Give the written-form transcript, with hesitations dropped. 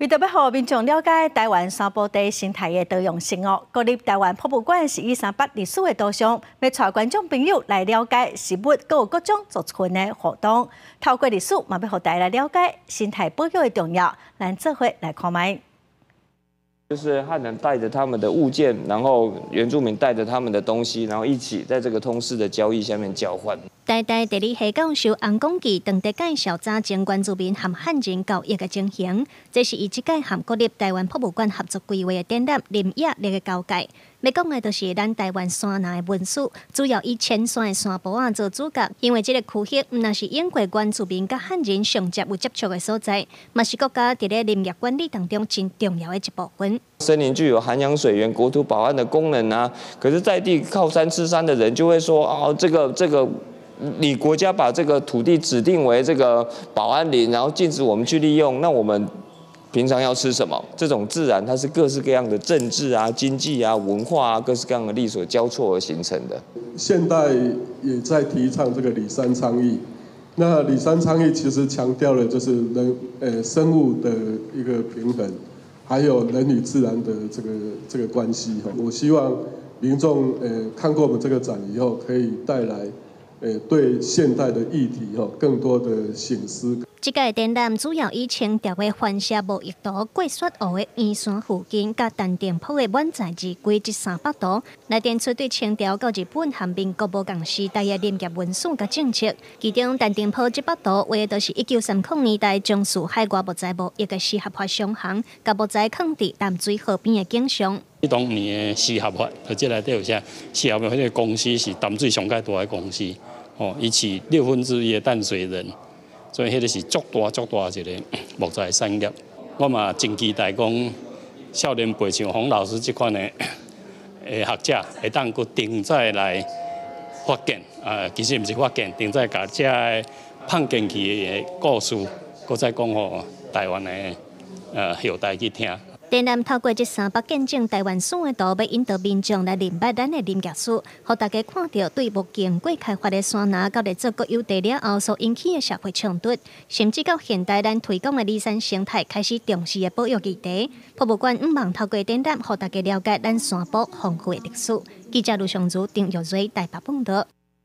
為著欲予民眾了解台灣山坡地生態的多樣性哦，國立台灣博物館是以三幅歷史的圖像，欲帶觀眾朋友來了解食物，閣有各種族群的互動。透過歷史，嘛欲予大家來了解生態保育的重要。咱做伙來看覓。就是漢人帶着他們的物件，然後原住民帶着他們的東西，然後一起在這個通市的交易下面交換。台大地理系教授洪廣記當地介紹早前原住民和漢人交易的情形，這是伊這屆和國立台灣博物館合作規劃的展覽《林野綠的交界》。欲講的就是咱台灣山林的文史，主要以淺山的山坡仔做主角，因為這個區域毋但是湧過原住民佮漢人上接有接觸的所在，嘛是國家佇咧林業管理當中真重要的一部分。森林具有涵養水源、國土保安的功能啊，可是在地靠山吃山的人就會說：哦，這個。你國家把這個土地指定為這個保安林，然後禁止我們去利用，那我們平常要吃什麼？這種自然它是各式各樣的政治啊、經濟啊、文化啊，各式各樣的力所交錯而形成的。現代也在提倡這個里山倡議，那里山倡議其實強調的就是人生物的一個平衡，還有人與自然的這個關係。我希望民眾看過我們這個展以後，可以帶來對現代的議題吼更多的省思。這屆展覽主要以清朝的番社貿易圖、過雪湖的圓山附近、佮陳澄波的滿載而歸這三幅圖，來展出對清朝到日本和民國無仝時代的林業文史佮政策。其中陳澄波這幅圖畫的就是1930年代從事海外木材貿易的絲合發商行，共木材囥佇淡水河邊的景象。當年的絲合發，就這內底有啥？絲合發彼個公司是淡水上蓋大的公司，哦，伊飼1/6的淡水人，所以彼個是足大足大一個木材產業。我嘛真期待講，少年輩像洪老師這款的學者，會當閣重再來發現，啊，其實毋是發現，重再共這个放進去的故事，閣再講予台灣的後代去聽。展覽透過這三幅見證台灣史的圖，欲引導民眾來認捌咱的林業史，予大家看著對無經過開發的山林，到咧做國有地了後所引起的社會衝突，甚至到現代咱推廣的里山生態開始重視的保育議題。博物館向望透過展覽，予大家了解咱山坡豐富的歷史。記者盧尚如、丁玉瑞台北報導。